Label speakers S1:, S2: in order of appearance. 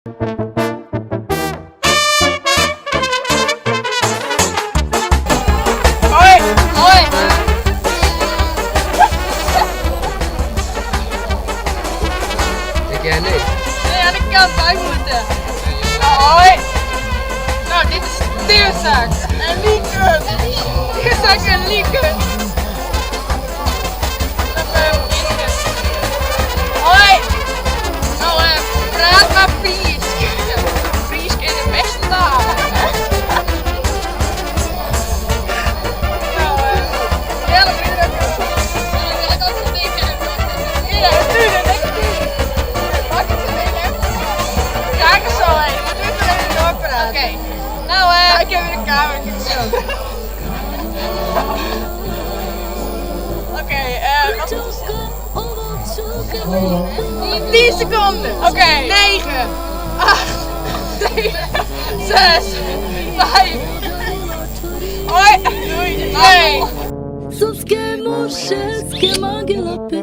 S1: Hoi! Hoi!
S2: Ik ken niet.
S1: Nee, aan de kant uit moeten. Hoi! Nou, dit is Teerzak en Lieke. Teerzak en Lieke. Hoi! Nou, praat mar Frysk. Frysk is de bêste taal. Nou, gesellich weer. Ja, natuurlijk. Pak het er even. Kijk eens zo heen. We moeten even doorpraten. Oké. Nou, ik heb weer de kamer. Ik zo. Oké, wat moet ik zeggen? 10 seconden. Oké. 9, 8, 7, 6, 5. Hoi. Doei. 2.
S3: Sumske mušeske magilape.